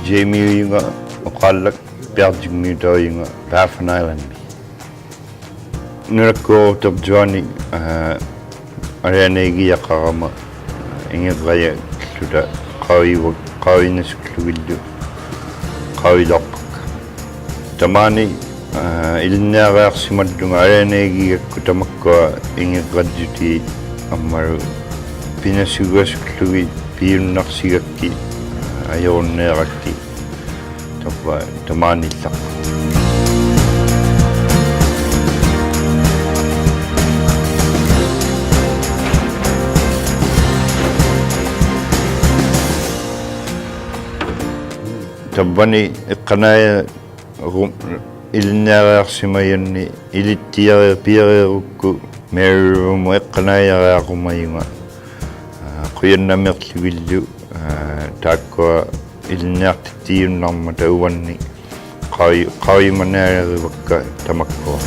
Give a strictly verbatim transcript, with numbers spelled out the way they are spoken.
Jamie-ujunga Uqallak, Piarjingmiutaujunga Baffin Island-mi. Nunakkuurutirjuani, aa, alianaigiaqarama ingirrajalluta qaujua-, qaujinasuklugillu qaujilauqpakka. Tamaani, aa, ilinniariaqsimallunga alianaigigakku tamakkua ingirrajjutigit ammalu pinasugasuklugit pijunnaqsigakkit, aa, ajurunniarakkit. Tavva tamaanillaqput. Tavvani iqqanaijaru-, ilinniariaqsimajunni ilittijari-, piarirukku Mary River-mut iqqanaijariaqumajunga. Aa, qujannamiiqługillu, aa, taakkua ilinniaqtittijunnarmata uvanni qauj-, qaujimaniarivakka tamakkua.